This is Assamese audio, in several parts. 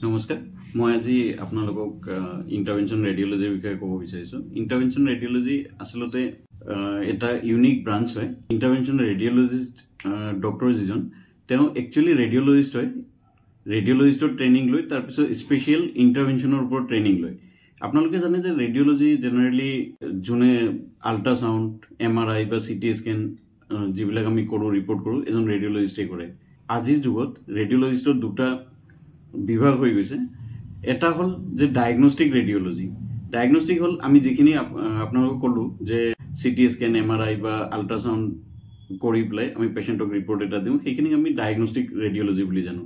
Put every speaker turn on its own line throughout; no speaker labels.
নমস্কাৰ, মই আজি আপোনালোকক ইণ্টাৰভেনশ্যন ৰেডিঅ'লজিৰ বিষয়ে ক'ব বিচাৰিছোঁ। ইণ্টাৰভেনশ্যন ৰেডিঅ'লজি আচলতে এটা ইউনিক ব্ৰাঞ্চ হয়। ইণ্টাৰভেনশ্যন ৰেডিঅ'লজিষ্ট ডক্টৰ যিজন, তেওঁ একচুৱেলি ৰেডিঅ'লজিষ্ট হয়। ৰেডিঅ'লজিষ্টৰ ট্ৰেইনিং লৈ তাৰপিছত স্পেচিয়েল ইণ্টাৰভেনশ্যনৰ ওপৰত ট্ৰেইনিং লয়। আপোনালোকে জানে যে ৰেডিঅ'লজি জেনেৰেলি যোনে আল্ট্ৰাচাউণ্ড, এমআৰআই বা চিটি স্কেন যিবিলাক আমি কৰোঁ, ৰিপৰ্ট কৰোঁ, এজন ৰেডিঅ'লজিষ্টে কৰে। আজিৰ যুগত ৰেডিঅ'লজিষ্টৰ দুটা বিভাগ হৈ গৈছে। এটা হ'ল যে ডায়েগনষ্টিক ৰেডিঅ'লজি। ডায়েগনষ্টিক হ'ল আমি যিখিনি আপোনালোকক ক'লোঁ যে চিটি স্কেন, এমআৰআই বা আল্ট্ৰাচাউণ্ড কৰি পেলাই আমি পেচেণ্টক ৰিপৰ্ট এটা দিওঁ, সেইখিনিক আমি ডায়েগনষ্টিক ৰেডিঅ'লজি বুলি জানো।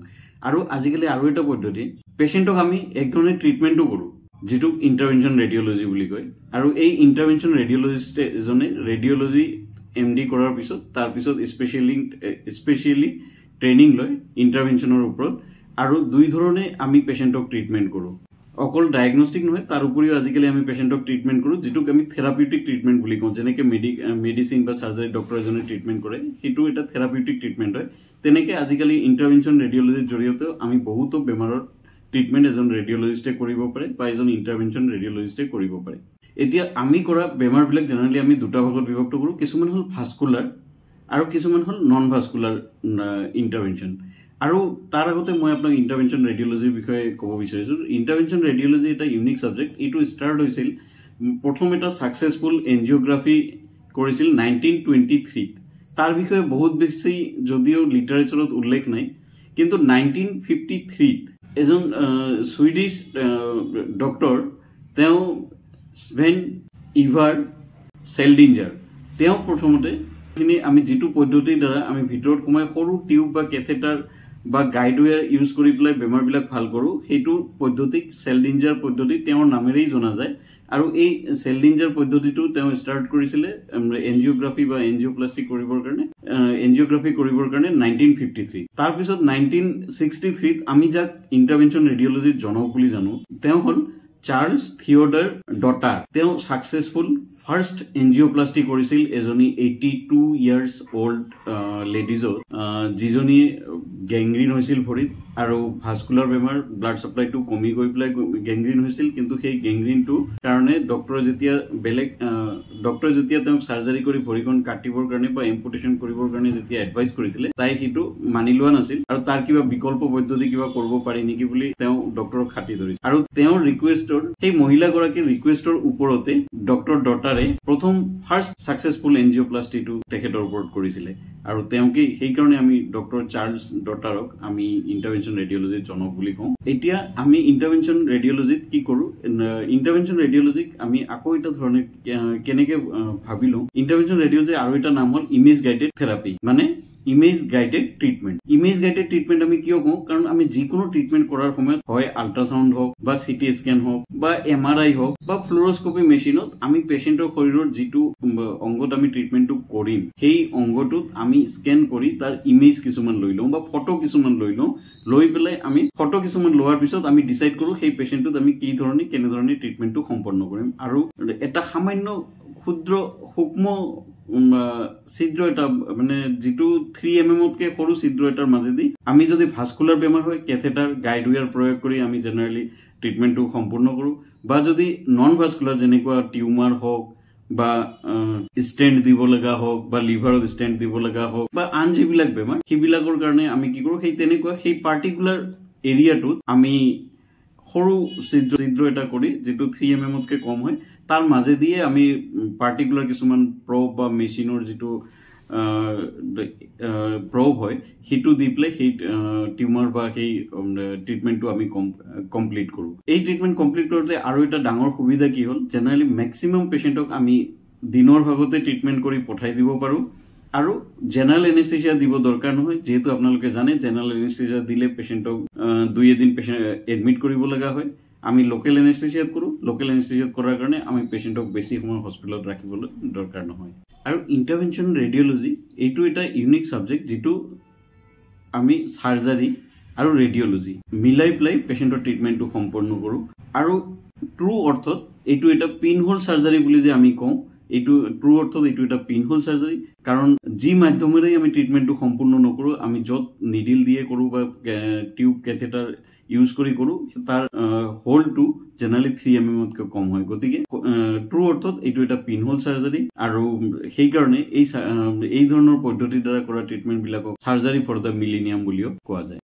আৰু আজিকালি আৰু এটা পদ্ধতি, পেচেণ্টক আমি এক ধৰণে ট্ৰিটমেণ্টো কৰোঁ, যিটোক ইণ্টাৰভেনশ্যন ৰেডিঅ'লজি বুলি কয়। আৰু এই ইণ্টাৰভেনশ্যন ৰেডিঅ'লজিষ্ট এজনে ৰেডিঅ'লজি এমডি কৰাৰ পিছত তাৰপিছত স্পেচিয়েলি ট্ৰেইনিং লয় ইণ্টাৰভেনশ্যনৰ ওপৰত। আৰু দুই ধৰণে আমি পেচেণ্টক ট্ৰিটমেণ্ট কৰোঁ। অকল ডায়েগনষ্টিক নহয়, তাৰ উপৰিও আজিকালি আমি পেচেণ্টক ট্ৰিটমেণ্ট কৰোঁ, যিটোক আমি থেৰাপিউটিক ট্ৰিটমেণ্ট বুলি কওঁ। যেনেকৈ মেডিচিন বা চাৰ্জাৰী ডক্টৰ এজনে ট্ৰিটমেণ্ট কৰে, সেইটো এটা থেৰাপিউটিক ট্ৰিটমেণ্ট হয়। তেনেকৈ আজিকালি ইণ্টাৰভেনশ্যন ৰেডিঅ'লজিৰ জৰিয়তেও আমি বহুতো বেমাৰৰ ট্ৰিটমেণ্ট এজন ৰেডিঅ'লজিষ্টে কৰিব পাৰে বা এজন ইণ্টাৰভেনশ্যন ৰেডিঅ'লজিষ্টে কৰিব পাৰে। এতিয়া আমি কৰা বেমাৰবিলাক জেনেৰেলি আমি দুটা ভাগত বিভক্ত কৰোঁ। কিছুমান হ'ল ভাস্কুলাৰ আৰু কিছুমান হ'ল নন ভাস্কুলাৰ ইণ্টাৰভেনশ্যন। আৰু তাৰ আগতে মই আপোনাক ইণ্টাৰভেনশ্যন ৰেডিঅ'লজিৰ বিষয়ে ক'ব বিচাৰিছোঁ। ইণ্টাৰভেনশ্যন ৰেডিঅ'লজি এটা ইউনিক ছাবজেক্ট। এইটো ষ্টাৰ্ট হৈছিল, প্ৰথম এটা ছাকচেছফুল এনজিঅ'গ্ৰাফি কৰিছিল 1923ত। তাৰ বিষয়ে বহুত বেছি যদিও লিটাৰেচাৰত উল্লেখ নাই, কিন্তু 1953ত এজন ছুইডিছ ডক্টৰ, তেওঁ স্ভেন ইভাৰ চেলডিঞ্জাৰ, তেওঁ প্ৰথমতে আমি যিটো পদ্ধতিৰ দ্বাৰা আমি ভিতৰত সোমাই সৰু টিউব বা কেথেটাৰ বা গাইডৱেৰ ইউজ কৰি পেলাই বেমাৰবিলাক ভাল কৰোঁ, সেইটো পদ্ধতিক চেলডিঞ্জাৰ পদ্ধতি তেওঁৰ নামেৰেই জনা যায়। আৰু এই চেলডিঞ্জাৰ পদ্ধতিটো তেওঁ ষ্টাৰ্ট কৰিছিলে এনজিঅ'গ্ৰাফি বা এনজিঅ'প্লাষ্টি কৰিবৰ কাৰণে, এনজিঅ'গ্ৰাফি কৰিবৰ কাৰণে 1953। তাৰপিছত 1963ত আমি যাক ইণ্টাৰভেনশ্যন ৰেডিঅ'লজিৰ জনক বুলি জানো, তেওঁ হ'ল চাৰ্লছ থিয়ডাৰ ডটাৰ। তেওঁ ছাকচেছফুল ফাৰ্ষ্ট এনজিঅ'প্লাষ্টি কৰিছিল এজনী 82 ইয়াৰ্ছ অল্ড লেডিজত, যিজনী গেংগ্ৰিন হৈছিল ভৰিত আৰু ভাস্কুলাৰ বেমাৰ, ব্লাড ছাপ্লাইটো কমি গৈ পেলাই গেংগ্ৰিন হৈছিল। কিন্তু সেই গেংগ্ৰিনটো কাৰণে ডক্টৰে যেতিয়া তেওঁক চাৰ্জাৰী কৰি ভৰিখন কাটিবৰ কাৰণে বা এম্পুটেশ্যন কৰিবৰ কাৰণে যেতিয়া এডভাইচ কৰিছিলে, তাই সেইটো মানি লোৱা নাছিল আৰু তাৰ কিবা বিকল্প পদ্ধতি কিবা কৰিব পাৰি নেকি বুলি তেওঁ ডক্টৰক খাটি ধৰিছিল। আৰু তেওঁৰ ৰিকুৱেষ্টৰ, সেই মহিলাগৰাকীৰ ৰিকুৱেষ্টৰ ওপৰতে ডক্টৰ ডটাৰে প্ৰথম ফাৰ্ষ্ট ছাকচেছফুল এনজিঅ'প্লাষ্টিটো তেখেতৰ ওপৰত কৰিছিলে। আৰু তেওঁকেই সেইকাৰণে আমি ডক্টৰ চাৰ্লছ ডটাৰক আমি ইণ্টাৰভেনশ্যন ৰেডিঅ'লজিৰ জনক বুলি কওঁ। এতিয়া আমি ইণ্টাৰভেনশ্যন ৰেডিঅ'লজিত কি কৰোঁ? ইণ্টাৰভেনশ্যন ৰেডিঅ'লজিক আমি আকৌ এটা ধৰণে কেনেকে ভাবি লওঁ। ইণ্টাৰভেনশ্যন ৰেডিঅ'লজি আৰু এটা নাম হ'ল ইমেজ গাইডেড থেৰাপি, মানে image guided treatment. Image guided treatment আমি কিয় কওঁ? কাৰণ আমি যিকোনো ট্ৰিটমেণ্ট কৰাৰ সময়ত, হয় আল্ট্ৰাচাউণ্ড হওক বা চিটি স্কেন হওক বা এমআৰআই হওক বা ফ্লুৰস্কপি মেচিনত, আমি পেচেণ্টৰ শৰীৰৰ যিটো অংগত আমি ট্ৰিটমেণ্টটো কৰিম, সেই অংগটোত আমি স্কেন কৰি তাৰ ইমেজ কিছুমান লৈ লওঁ বা ফটো কিছুমান লৈ লওঁ। লৈ পেলাই আমি ফটো কিছুমান লোৱাৰ পিছত আমি ডিচাইড কৰোঁ সেই পেচেণ্টটোত আমি কি ধৰণে, কেনেধৰণে ট্ৰিটমেণ্টটো সম্পন্ন কৰিম। আৰু এটা সামান্য ক্ষুদ্ৰ সূক্ষ্ম ছিদ্ৰ এটা, মানে যিটো 3 এমএমতকৈ সৰু ছিদ্ৰ এটাৰ মাজেদি আমি যদি ভাস্কুলাৰ বেমাৰ হয়, কেথেটাৰ, গাইডৱেৰ প্ৰয়োগ কৰি আমি জেনেৰেলি ট্ৰিটমেণ্টটো সম্পূৰ্ণ কৰোঁ, বা যদি নন ভাস্কুলাৰ, যেনেকুৱা টিউমাৰ হওক বা ষ্টেণ্ট দিব লগা হওক বা লিভাৰত ষ্টেণ্ট দিব লগা হওক বা আন যিবিলাক বেমাৰ, সেইবিলাকৰ কাৰণে আমি কি কৰোঁ, সেই তেনেকুৱা সেই পাৰ্টিকুলাৰ এৰিয়াটোত আমি সৰু ছিদ্ৰ ছিদ্ৰ এটা কৰি, যিটো 3 এমএমতকৈ কম হয়, তাৰ মাজেদিয়ে আমি পাৰ্টিকুলাৰ কিছুমান প্ৰব বা মেচিনৰ যিটো প্ৰব হয়, সেইটো দি পেলাই সেই টিউমাৰ বা সেই ট্ৰিটমেণ্টটো আমি কমপ্লিট কৰোঁ। এই ট্ৰিটমেণ্ট কমপ্লিট কৰোঁতে আৰু এটা ডাঙৰ সুবিধা কি হ'ল, জেনেৰেলি মেক্সিমাম পেচেণ্টক আমি দিনৰ ভাগতে ট্ৰিটমেণ্ট কৰি পঠাই দিব পাৰোঁ আৰু জেনেৰেল এনেস্থেচিয়া দিব দৰকাৰ নহয়। যিহেতু আপোনালোকে জানে, জেনেৰেল এনেস্থেচিয়া দিলে পেচেণ্টক দুই এদিন পেচেণ্ট এডমিট কৰিব লগা হয়। আমি লোকেল এনেস্থেচিয়াত কৰোঁ। লোকেল এনেস্থেচিয়াত কৰাৰ কাৰণে আমি পেচেণ্টক বেছি সময় হস্পিটেলত ৰাখিবলৈ দৰকাৰ নহয়। আৰু ইণ্টাৰভেনশ্যন ৰেডিঅ'লজি এইটো এটা ইউনিক ছাবজেক্ট, যিটো আমি চাৰ্জাৰী আৰু ৰেডিঅ'লজি মিলাই পেলাই পেচেণ্টৰ ট্ৰিটমেণ্টটো সম্পন্ন কৰোঁ। আৰু ট্ৰু অৰ্থত এইটো এটা পিন হোল চাৰ্জাৰী বুলি যে আমি কওঁ, এইটো ট্ৰু অৰ্থত এইটো এটা পিন হোল চাৰ্জাৰী, কাৰণ যি মাধ্যমেৰে আমি ট্ৰিটমেণ্টটো সম্পূৰ্ণ নকৰোঁ, আমি য'ত নিডিল দিয়ে কৰোঁ বা টিউব কেথেটাৰ ইউজ কৰি কৰোঁ, তাৰ হোলটো জেনেৰেলি 3 mm তকৈ কম হয়। গতিকে ট্ৰু অৰ্থত এইটো এটা পিন হোল চাৰ্জাৰী আৰু সেইকাৰণে এই ধৰণৰ পদ্ধতিৰ দ্বাৰা কৰা ট্ৰিটমেণ্টবিলাকক চাৰ্জাৰী ফৰ the millennium বুলিও কোৱা যায়।